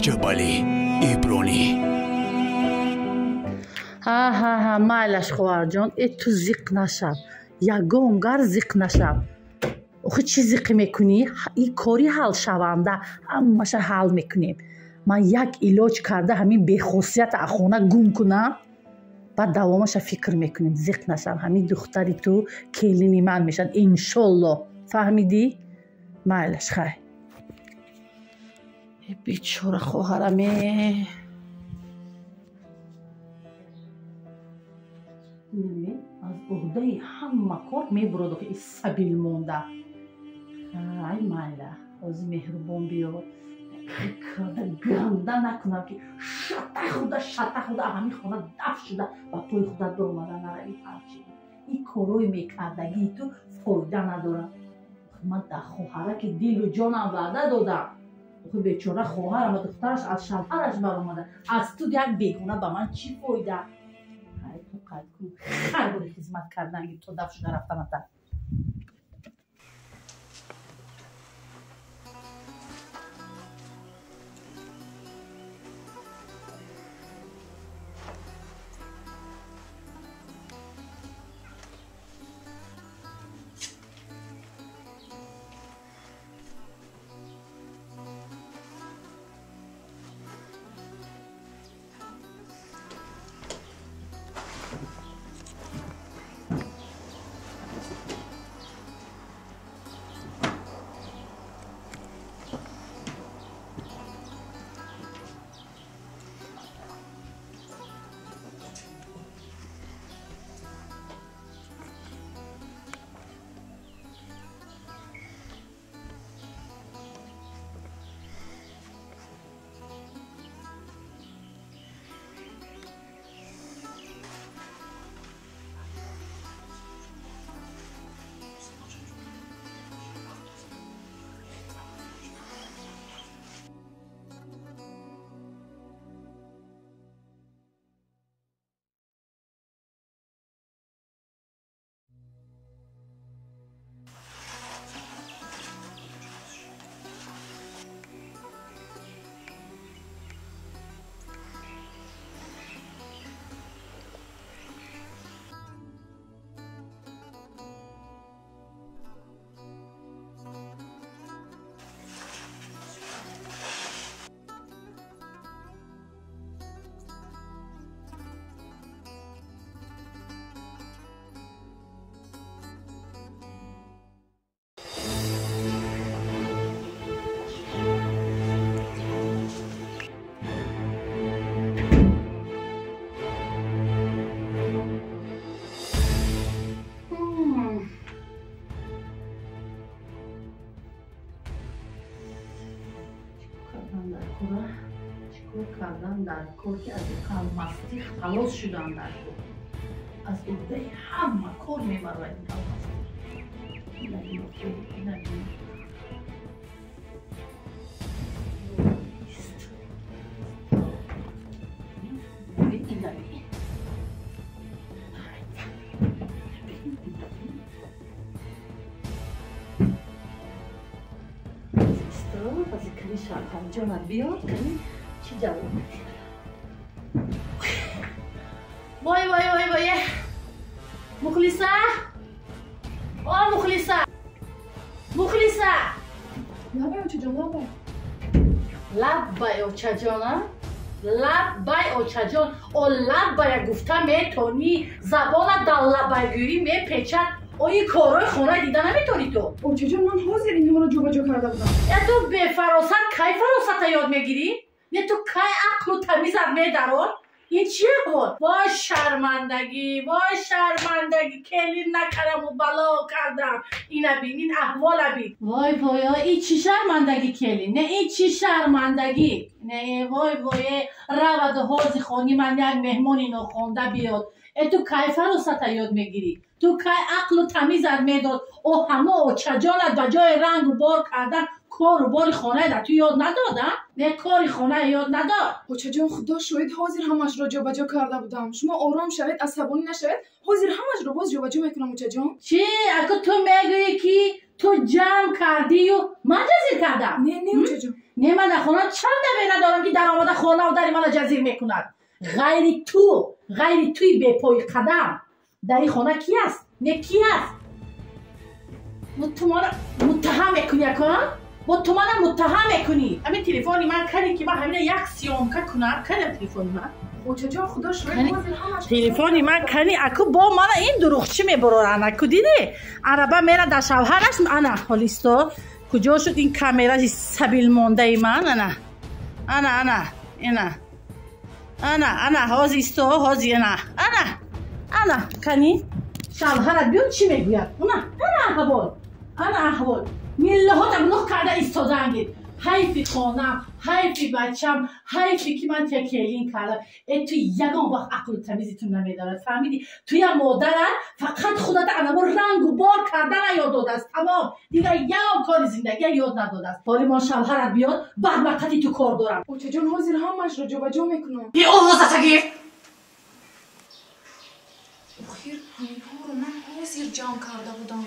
Раҷабалӣ Ибронӣ. Ҳа, ҳа, ҳа, майлаш, хоҳарҷон, э, ту зиқ нашав, ягон гар зиқ нашав. Охи, чӣ зиқӣ мекунӣ? Ин кори ҳалшаванда, ҳамаша ҳал мекунем. Ман як илоҷ карда ҳамин бехосията аз хона гум кунам, баъд давомаша фикр мекунем. Зиқ нашав, ҳамин духтари ту келини ман мешавад, иншолло. Фаҳмидӣ? Майлаш, хай. Э, бечора хоҳараме. Аз уҳдаи ҳама кор мебурад, охи, и сабил монда. Ай, майла, ҳозир меҳрубон биёд, карда ганда накунам, ки шата худа, шата худа, ҳамин хона даф шуда ба пои худат биромада наравӣ. Ҳарчи ин корҳои мекардагии ту фоида надорад. Ман дар хоҳараки дилу ҷонам ваъда додам. Охи, бечора хоҳарам ва духтараш аз шавҳараш баромада. Аз ту як бегона ба ман чӣ фоида? Ту қайд кун, хар бори хизмат карданги то даф шуда рафтаната. Чикор кардан дар кор, ки аз қалмастӣ халос шудан дар кор? Аз уҳдаи ҳама кор мебарад ин қалмастӣ. Ина. Шавҳарҷонат биёд, кани чӣ ҷавоб медиҳад. Вой, вой, вой, вой, Мухлиса, о Мухлиса, Мухлиса! Лаббай, очаҷон, лаббай. Лаббай, очаҷона, лаббай, очаҷон. О, лаббая гуфта метонӣ, забонат дар лаббайгӯӣ мепечад. О, ин корҳои хона дида наметонӣ ту? Очаҷон, ман ҳозир инҳоро ҷобаҷо карда будам. Э, ту бефаросат кай фаросата ёд мегирӣ? Не, ту кай ақлу тамизат медарод? Ин чи буд? Вой, шармандагӣ, вой, шармандагӣ! Келин накардаму бало кардам. Ина бин, ин аҳвола бин. Вой, вой, ин чӣ шармандагӣ, келин? Не, ин чӣ шармандагӣ? Не, вой, вой, раваду ҳози хони ман як меҳмони нохонда биёд. Э, ту кай фаросата ёд мегирӣ? Ту кай ақлу тамизат медод? О, ҳамо очаҷонат ба ҷои рангу бор кардан кору бори хонаи дар ту ёд надод, а? Не, кори хонаи ёд надод. Очаҷон, худо шоҳид, ҳозир ҳамашро ҷобаҷо карда будам. Шумо ором шавед, асабонӣ нашавед, ҳозир ҳамашро боз ҷобаҷо мекунам, очаҷон. Чӣ, аку ту мегӯӣ, ки ту ҷамъ кардию ман ҷазир кардам? Не, не, очаҷон. Не ман дар хона чанд набера дорам ки дар омада хонаву дари мана ҷазир мекунад. Ғайри ту, ғайри туи бепои қадам дар ин хона ки аст? Не ки аст? Ту мана муттаҳам мекунӣ ако? Бо ту мана муттаҳам мекунӣ. Ҳамин телефони ман кани ки ман ҳамина як съёмка кунам, кани телефони ман? Очаҷон, худо шоҳид, ҳозир ҳамаш телефони ман кани аку бо мана ин дурӯғчӣ мебароранд аку дидӣ? Араба мера дар шавҳараш ана ҳолисто куҷо шуд ин камераи сабилмондаи ман ана ана ана ина ана ана ҳози исто ҳози ана ана ана кани шавҳарат биёд чӣ мегӯяд? Ана ана аҳвол ана аҳвол миллаҳота гуноҳ карда истодаангед. Ҳайфи хонам, ҳайфи бачам, ҳайфи ки ман тия келин кардам. Э ту ягон вақт ақлу тамизи ту намедорад, фаҳмидӣ? Туя модарат фақат худата анамо рангу бор кардана ёд додааст, тамом. Дигар ягон кори зиндагия ёд надодааст. Ҳоли мон шавҳарат биёд, баъд ман қати ту кор дорам. Очаҷон, ҳозир ҳамашро ҷобаҷо мекунам. Е овозата гир! Охир ҳаминҳоро ман ҳозир ҷамъ карда будам.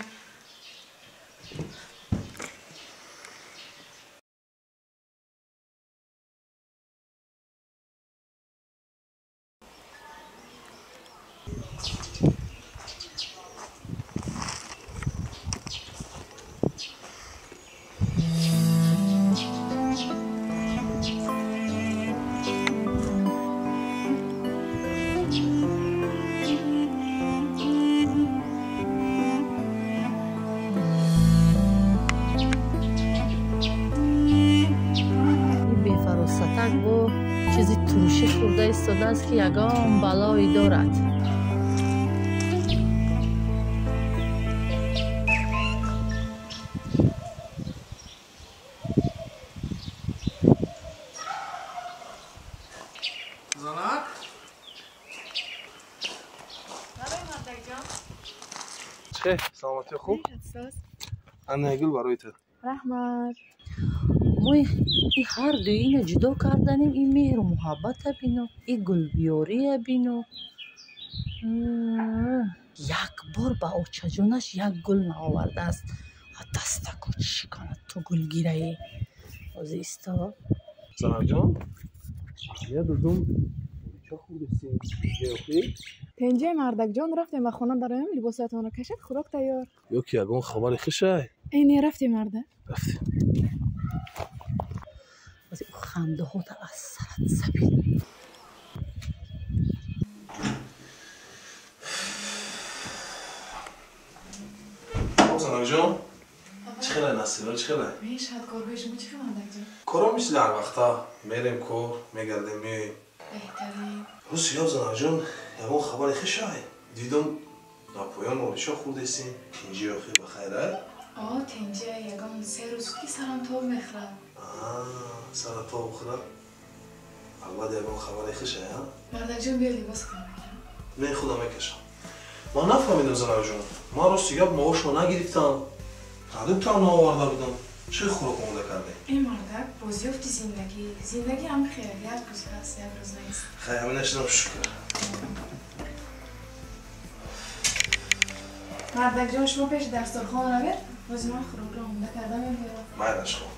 Бефаросатак бо чизи туршӣ хӯрда истодааст ки ягон балое дорад. Занак? Чӣ, саломатӣ хуб? Ана гул барои ту. Раҳмат. Мо и ҳар дуи ина ҷудо карданем, ин меҳру муҳаббата бино, и гулбиёрия бино. Як бор ба очаҷонаш як гул наовардааст. Дастаку шиканад ту гулгираӣ. Ҳозир исто. Занакҷон, я дудум чо хӯрдистӣ? Охир? Тенҷаи мардакҷон, рафтем ба хона дароем, либосҳоятонро кашед, хӯрок тайёр. Ё ки ягон хабари хушай? Э не, рафтем марда. Рафтем. Ҳозир ӯ хандаҳота аз сарат сабил. Хоб занакҷон, чӣ хелай насиба, чӣ хелай? Мешавад корҳои шумо чӣ хел мардакҷон? Корҳо мисли ҳар вақта, мерем кор, мегардем, меоем. Беҳтарин. Рӯзи ёб занакҷон, ягон хабари хушай? Дидум дар поён олишо хӯрдестем, тинҷи охир ба хайрай? О, тинҷа, ягон се рӯз ки сарам тоб мехӯрад. Сара тоб хӯрад? Албатта ягон хабари хушай, а? Мардакҷон, биё либос худам мекашам. Не, худам мекашам. Ман нафаҳмидам занакҷон. Ман рости гап маошро нагирифтам. Продуктам наоварда будам. Чӣ хӯрок омода кардем? Э мардак, бозёфти зиндагӣ. Зиндагӣ ҳам хел, як рӯз ҳаст, як рӯз нест. Хай, ҳамина шидам шукр. Мардакҷон, шумо пеши дастурхон равед, бози ман хӯрокро омода карда мебиёрам. Майлаш хоб.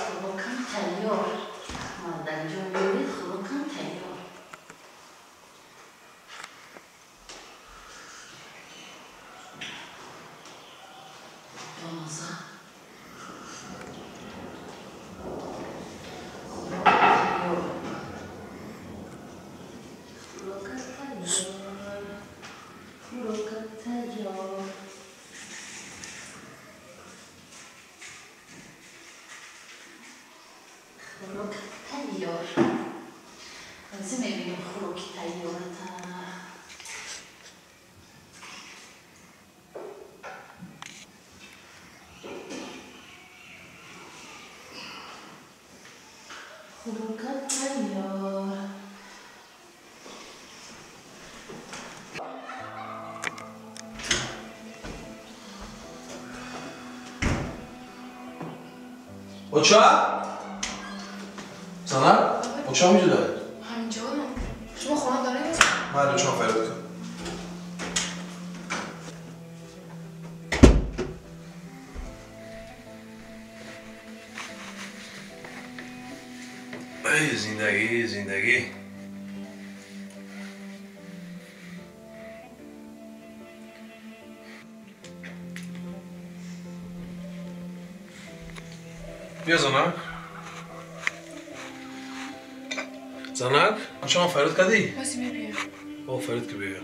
Хӯрокам тайёр. Мардакҷон, биёед, хӯрокам тайёр. Бомаза. Хӯрок тайёр. Хӯрокат тайёр. Хӯрокат тайёр. Хӯрок тайёр. Ҳозир мебинем хӯроки тайёрата. Хӯрокат тайёр. Оча? Занак? Оча ҳаминҷо дорад? Ҳаминҷоам. Шумо хона доред? Ман очам фарёд кун. Эй, зиндагӣ, зиндагӣ. Бیا занак. Занак, очама фарёд кардӣ? Бози мебиям. О, фарёд ки биё.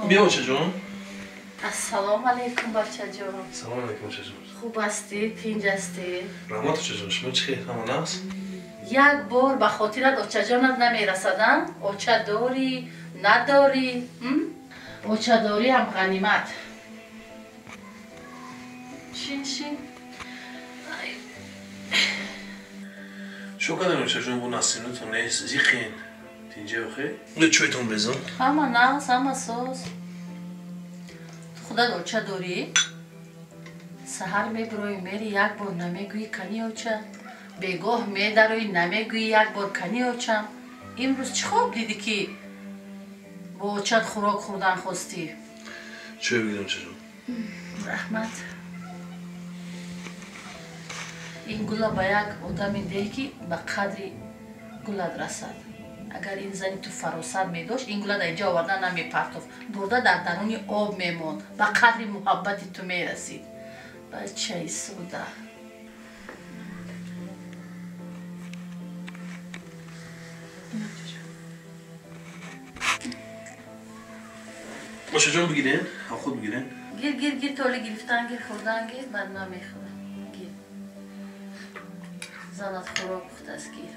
Биё, очаҷон. Ассалому алайкум, бачаҷон. Салому алайкум, очаҷон. Хуб ҳастӣ? Тинҷ ҳастӣ? Раҳмат, очаҷон. Шумо чӣ хел? Ҳама нағз? Як бор ба хотират очаҷонат намерасад, а? Оча дорӣ, надорӣ? Очадориам ғанимат. Шин, шин. Чӣ кардем, очаҷон, бо насинутон нест? Зиқин. Тинҷа охе? Чойтон безон? Ҳама нағз, ҳама соз. Ту худат оча дорӣ? Саҳар мебироӣ, мери, як бор намегӯӣ кани оча. Бегоҳ медароӣ, намегӯӣ як бор кани очам. Имрӯз чӣ хоб дидӣ ки бо очат хӯрок хӯрдан хостӣ? Чой бигирам, очаҷон? Раҳмат. Ин гула ба як одаме деҳ ки ба қадри гулат расад. Агар ин зани ту фаросат медошт, ин гула дар инҷа оварда намепартофт, бурда дар даруни об мемонд, ба қадри муҳаббати ту мерасид. Бачаи суда. Очаҷон бигирен, худ бигирен. Гир, гир, гир, толи гирифтан гир, хӯрдан гир, баъд намехӯрам. Гир. Занат хӯрок пухтааст, гир.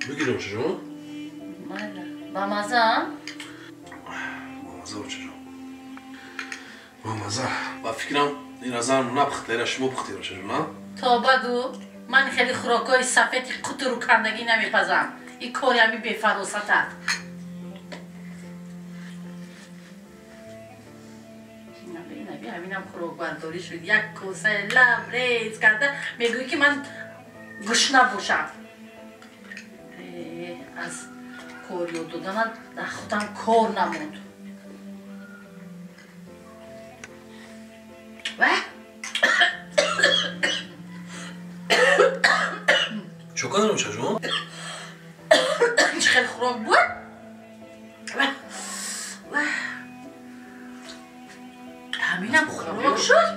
Бигирем, очаҷон? Майла. Ба маза, а? Бамаза, очаҷон. Бамаза. Ба фикрам ин азам напухта, ира шумо пухтед, очаҷон, а? Тоба гӯ, ман хеле хӯрокҳои сафеди қутуру кандагӣ намепазам. Ин кори ҳами бефаросатат. Наби, наби, ҳаминам хӯрокбардорӣ шуд. Як косаи лабрез карда мегӯӣ ки ман гушна бошам. Аз кор ёд доданат дар худам кор намонд. Чӣ кардем, очаҷон? Чӣ хел хӯрок буд? Ҳаминам хӯрок шуд?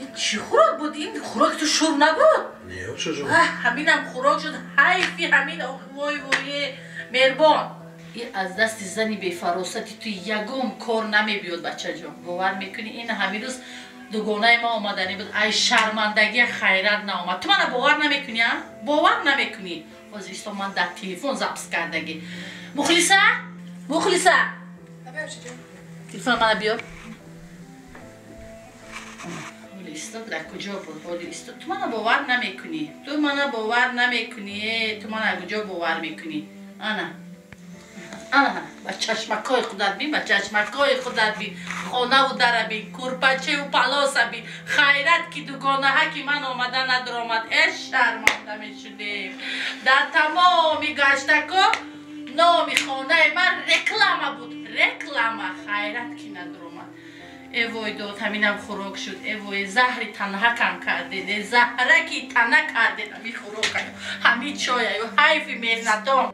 Ин чӣ хӯрок буд? Ин хӯроки ту шур набуд? Не, очаҷон. Ҳаминам хӯрок шуд. Ҳайфи ҳамин. Вой, вой, меҳрбон. Ин аз дасти зани бефаросати ту ягон кор намебиёд, бачаҷон. Бовар мекунӣ, ин ҳамин рӯз дугонаи ма омаданӣ буд. Ай шармандагия хайрат наомад. Ту мана бовар намекунӣ, а? Бовар намекунӣ. Ҳозир исто, ман дар телефон запис кардагӣ. Мухлиса? Мухлиса? Телефон мана биёр. Ҳоли истод дар куҷо буд? Ҳоли истод. Ту мана бовар намекунӣ. Ту мана бовар намекунӣ. Ту мана куҷо бовар мекунӣ? Ана. Ана, ба чашмакҳои худат бин, ба чашмакҳои худат бин, хонаву дара бин, курпачеву палоса бин. Хайрат ки дугонаҳа ки ман омада надаромад. Э, шарманда мешудем. Дар тамоми гаштако номи хонаи ман реклама буд, реклама. Хайрат ки надаромад. Э вой дод, ҳаминам хӯрок шуд. Э вой, заҳри танаҳакам кардед, э заҳраки тана кардед ҳамин хӯрокаю, ҳамин чояю. Ҳайфи меҳнатом.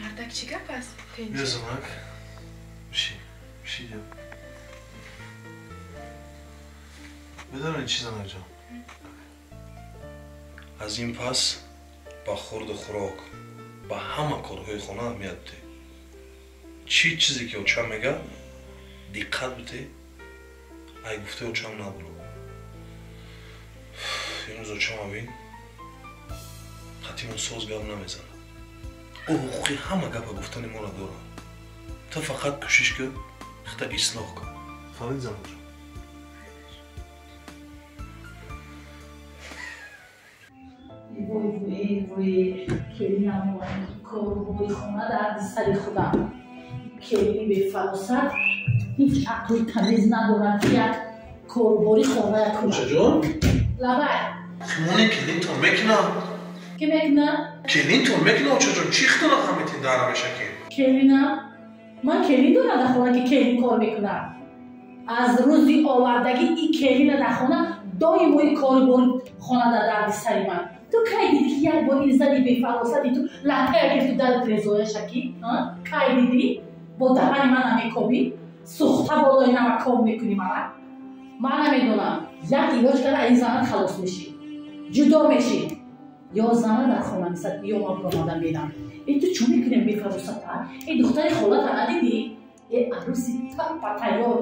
Мардак, чӣ гап аст? Биё, занак. Бишин, бишин. Медонед чӣ, занакҷон? Аз ин пас ба хӯрду хӯрок, ба ҳама корҳои хона аҳамият бидеҳ. Чӣ чизе ки оча мега, диққат бидеҳ, Ай гуфтаи очам набуро. Имрӯз очам авин хатимон соз гап намезанад. Ӯ ҳуқуқи ҳама гапа гуфтани моро дорад. Ту фақат кӯшиш кун, хита ислоҳ кун. Фаҳмидӣ занаҷон? Вой вой вой, келинам корубори хона дарди сари худам. Келини бефаросат ҳеҷ ақли тамиз надорад ки як корубори хона кунад. Очаҷон? Лабай. Химони келинтон мекунад? Ки мекунад? Келинтон мекунад, очаҷон. Чӣ хитона хамитин дара мешаки? Келина? Ман келин дорам дар хона ки келин кор мекунад. Аз рӯзи овардагӣ и келина дар хона доимо и корубори хона дар дарди сари ман. Ту кай дидӣ ки як бор ин зани бефаросати ту латтая гирифту дару трезоя шакӣ? Кай дидӣ? Бо даҳани ман намекобӣ? Сухта болои намакоб мекунӣ мана? Ман намедонам. Як илоҷ карда аз ин зана халос мешӣ. Ҷудо мешӣ. Ё зана дар хона мисад, ё ман баромада мерам. Э ту чӣ мекунӣ бефаросата? Э духтари холата надидӣ? Э арӯси таппа тайёр.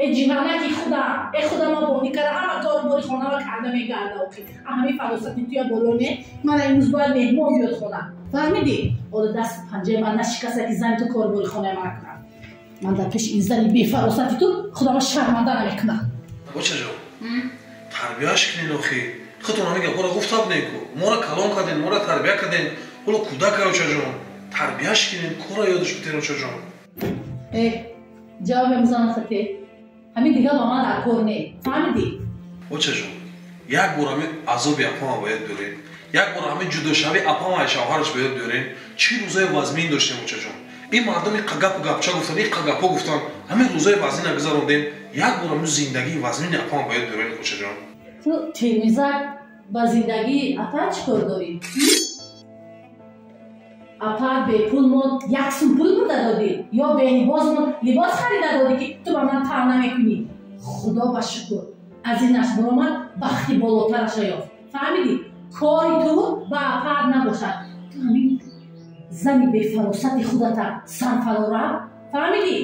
Э ҷиғанаки худам, э худама бонӣ карда ҳама корубори хонама карда мегарда охи. Ҳамин фаросати туя боло не? Мана имрӯз бояд меҳмон биёд хона. Фаҳмидӣ? Ҳоло дасту панҷаи ман нашикаста ки зани ту корубори хонаи ман кунад. Ман дар пеши ин зани бефаросати ту худама шарманда намекунам. Очаҷон, тарбияш кунед охи. Худтон ҳамин гапҳоро гуфта будем ку. Моро калон кардем, моро тарбия кардем. Ҳоло кӯдак очаҷон. Тарбияш кунед, корро ёдаш бидем очаҷон. Э, ҷавоб мезанам хате. Ҳамин дигар ба ман дар кор не. Фаҳмидӣ? Очаҷон, як бор ҳамин азоби апама ба ёд биёрем. Як бор ҳамин ҷудошавии апама шавҳараш ба ёд биёрем. Чӣ рӯзои вазмин доштем очаҷон. Ин мардум ин гапу гапча гуфтан, ин гапҳо гуфтан. Ҳамин рӯзои вазмина гузарондем. Як бор ҳамин зиндагии вазмини апама ба ёд биёрем очаҷон. Ту термизак ба зиндагии апа чӣ кор дорӣ? Апа бепул монд, як сум пул бурда додӣ ё белибос монд, либос харида додӣ ки ту ба ман таъна мекунӣ. Худо ба шукр, аз инаш баромад бахти болотараша ёфт. Фаҳмидӣ? Кори ту ба апаат набошад. Ту ҳамин зани бефаросати худата сарфарора. Фаҳмидӣ?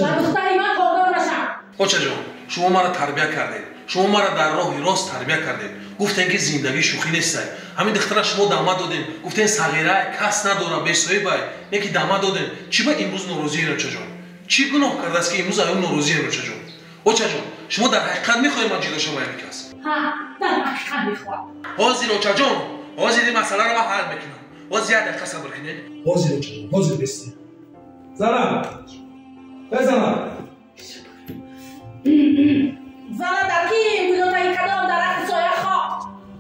Ба духтари ман кордор нашав. Очаҷон, шумо маро тарбия кардед. Шумо маро дар роҳи рост тарбия кардед. Гуфтем ки зиндагӣ шӯхӣ нестай. Ҳамин духтара шумо дама додем. Гуфтем сағирай, кас надора, бесоҳибай. Яки дама додем. Чӣ ба имрӯз норозием, очаҷон? Чӣ гуноҳ кардааст ки имрӯз аюм норозием, очаҷон? Очаҷон, шумо дар ҳақиқат мехоҳед ман ҷудо шавам ин кас? Ҳа, дар ҳақиқат мехоҳам. Ҳозир очаҷон, ҳозир ин масъаларо ман ҳал мекунам. Ҳозир як дақиқа сабр кунед. Ҳозир очаҷон, ҳозир бестед. Зана! Эй зана! Зана дар ки гулотаи кадом дарахти соя хок?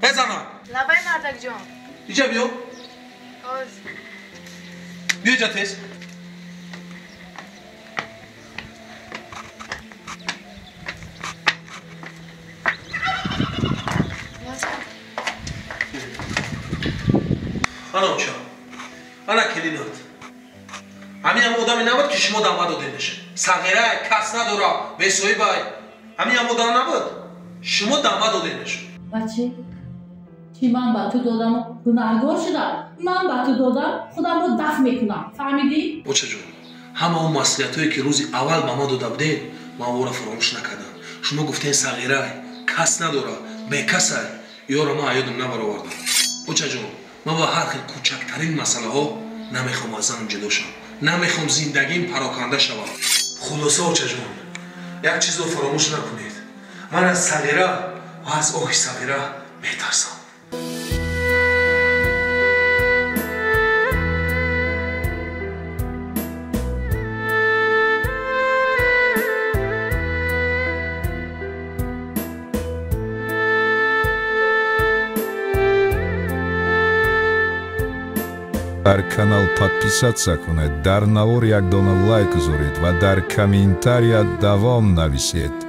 Эй зана! Лабай мардакҷон. Иҷа биё. Ҳозир. Биё иҷа тез. Ана оча. Ана келинат. Ҳамин ҳам одаме набуд ки шумо дама додедаш. Сағирай, кас надора, бесоҳибай. Ҳамин ҳам одам набуд. Шумо дама додедаш. Баче, чӣ ман ба ту додам гунаҳгор шудам? Ман ба ту додам, худамро даф мекунам. Фаҳмидӣ? Очаҷон, ҳама он маслиҳатҳое ки рӯзи аввал ба ман дода будед, ман онро фаромӯш накардам. Шумо гуфтед сағирай, кас надора, бекасай. Ёро ман аёдам набаровардам. Очаҷон, ман ба ҳар хел кӯчактарин масъалаҳо намехоҳам аз занам ҷудо шавам. Намехоҳам зиндагиам пароканда шавад. Хулоса очаҷон, як чизро фаромӯш накунед. Ман аз сағира ва аз оҳи сағира метарсам. Дар канал подписаться кунед, дар навор як дона лайк гузоред ва дар комментария давом нависед.